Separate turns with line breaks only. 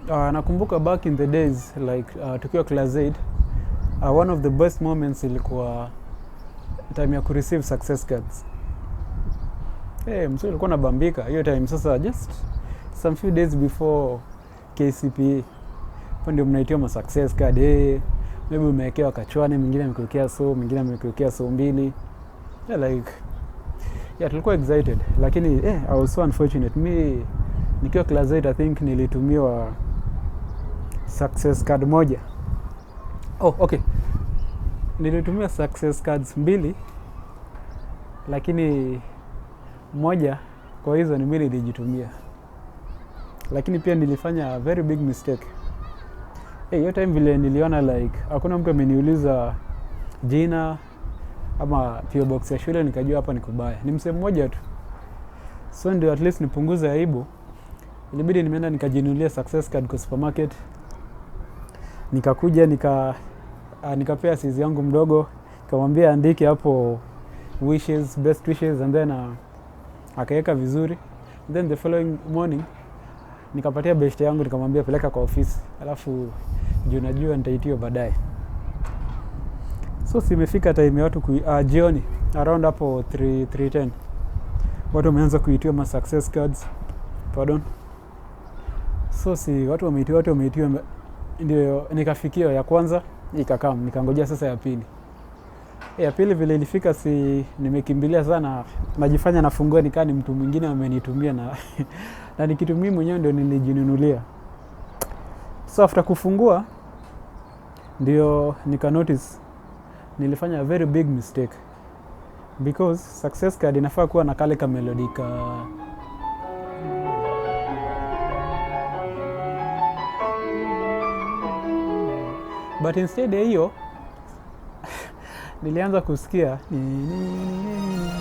Nakumbuka back in the days like tukiwa class 8, one of the best moments ilikuwa time ya kureceive success cards. Hey, msee ulikuwa nabambika hiyo time. Sasa just some few days before KCPE, hapo ndio mnaitiwa ma success card. Hey, maybe umewekewa kachwani, mwingine amekuwekea so, mwingine amekuwekea so mbili. Yeah, like yeah, tulikuwa excited, lakini I was so unfortunate. Mi nikiwa class 8, I think nilitumiwa success card moja. Oh, okay, nilitumia success cards mbili, lakini moja kwa hizo ni mimi nilijitumia, lakini pia nilifanya a very big mistake. Hey, hiyo time vile niliona like hakuna mtu ameniuliza jina ama PO box ya shule, nikajua hapa ni kubaya, ni msee mmoja tu, so ndio at least nipunguze aibu, ilibidi nimeenda nikajinunulia success card kwa supermarket, nikakuja nikapea sizi yangu mdogo, nikamwambia andike hapo wishes, best wishes, and then akaweka vizuri. Then the following morning nikapatia best yangu, nikamwambia peleka kwa ofisi, alafu juu najua nitaitiwa baadaye. So simefika time ya watu jioni around hapo 3 3:10 watu wameanza kuitiwa ma success cards, pardon. So si watu wameitiwa, watu wameitiwa, ndio nikafikiwa ya kwanza ikakam, nikangojea sasa ya pili. Ya pili vile ilifika, si nimekimbilia sana, najifanya nafungua nikaa ni mtu mwingine amenitumia, na na ni kitu mimi mwenyewe ndio nilijinunulia. So after kufungua ndio nika notice nilifanya a very big mistake, because success card inafaa kuwa na kale ka melody ka but instead ya hiyo nilianza kusikia ni, ni, ni, ni, ni.